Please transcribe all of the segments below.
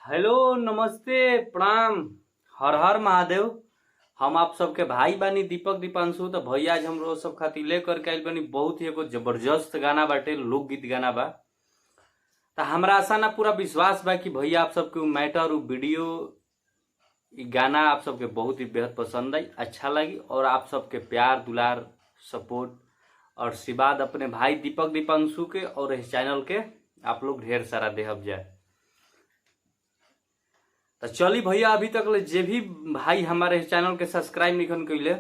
Hello, नमस्ते, प्रणाम, हर हर महादेव। हम आप सबके भाई बानी दीपक दीपांशु। तो भैया आज हम रोज सब खातिर लेकर के आइल बानी बहुत ही एगो जबरदस्त गाना बाटे, लोकगीत गाना बा। तो हमरा आशा ना पूरा विश्वास बा कि भैया आप सबके उ मैटर, उ वीडियो, इ गाना आप सबके बहुत ही बेहद पसंद आई, अच्छा लगी और आप सबके प्यार दुलार सपोर्ट और आशीर्वाद अपने भाई दीपक दीपांशु के और इस चैनल के आप लोग ढेर सारा देहब जाए। तो चली भैया, अभी तक ले जे भी भाई हमारे इस चैनल के सब्सक्राइब नहीं कैले,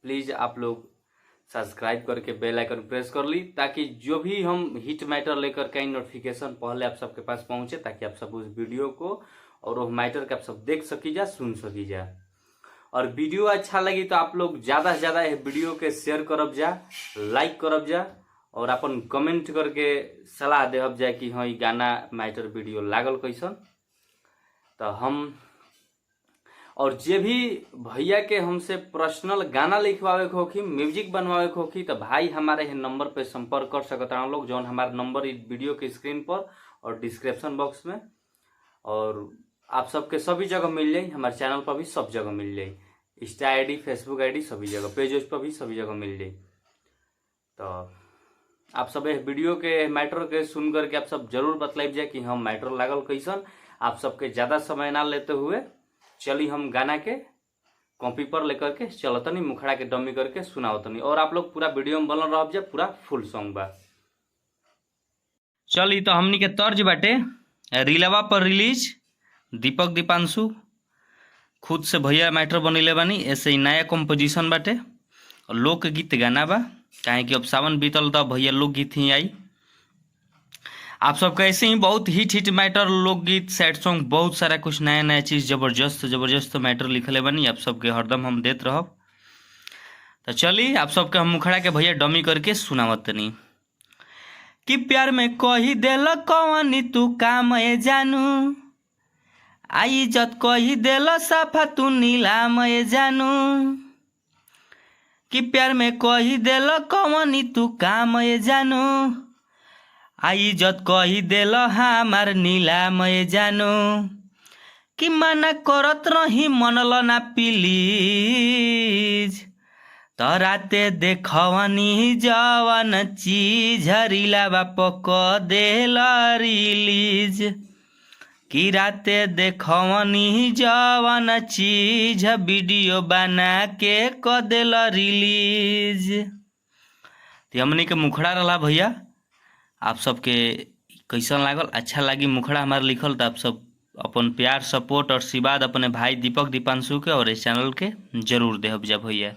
प्लीज आप लोग सब्सक्राइब करके बेल आइकन प्रेस कर ली, ताकि जो भी हम हिट मैटर लेकर के नोटिफिकेशन पहले आप सबके पास पहुंचे, ताकि आप सब उस वीडियो को और वो मैटर के आप सब देख सकी जा, सुन सकी जा। और वीडियो अच्छा लगी तो आप लोग ज़्यादा से ज़्यादा वीडियो के शेयर करब जा, लाइक करब जा और अपन कमेंट करके सलाह देहब जा कि हाँ, ई गाना मैटर वीडियो लागल कैसन। तो हम और जे भी भैया के हमसे पर्सनल गाना लिखवावे के होखी, म्यूजिक बनवावे के होखी, तो भाई हमारे नंबर पे संपर्क कर सकता हूँ लोग, जौन हमारे नंबर इस वीडियो के स्क्रीन पर और डिस्क्रिप्शन बॉक्स में और आप सबके सभी जगह मिल जाई। हमारे चैनल पर भी सब जगह मिल जाई, इंस्टा आईडी, फेसबुक आईडी, सभी जगह, पेज वेज पर भी सभी जगह मिल जाई। तो आप सब वीडियो के मैटर के सुन करके आप सब जरूर बतलाइब जाए कि हम मैटर लागल कैसन। आप सबके ज़्यादा समय ना लेते हुए चली हम गाना के कॉपी पर लेकर के चलतनी, मुखड़ा के डमी करके सुनावतनी और आप लोग पूरा वीडियो में बनल रह जाए, पूरा फुल सॉन्ग बा। चली तो हमनी के तर्ज बाटे रिलवा पर रिलीज दीपक दीपांशु खुद से भैया मैटर बनैले बानी। ऐसे ही नया कंपोजिशन बाटे, लोकगीत गाना बा, काहे कि अब सावन बीतल तो भैया लोकगीत ही आई। आप सबके ऐसे ही बहुत हिट हिट मैटर, लोकगीत, सैड सॉन्ग, बहुत सारा कुछ नया नया चीज़ जबरदस्त जबरदस्त मैटर लिखले बानी, आप सबके हरदम हम देत रहब। तो चली आप सबके हम मुखड़ा के भैया डमी करके सुनावत तनी कि प्यार में कही देल कवनी तू काम ए जानू, आई इज्जत कही देल साफा तू नीलाम ए जानू, कि प्यार में कही देल कवनी तू काम ए जानू, आई इज्जत कही देल हमार नीलाम ए जानू, कि मना करत रही मनल ना प्लीज, तराते देखवनी जवन चीज रिलावा पक देल रिलीज, कि राते देखवनी जवन चीज वीडियो बना के क देल रिलीज। तो हमनी के मुखड़ा रहा भैया, आप सबके कैसन लागल? अच्छा लगी मुखड़ा हमार लिखल तो आप सब अपन प्यार सपोर्ट और आशीर्वाद अपने भाई दीपक दीपांशु के और इस चैनल के जरूर देहब जा भैया।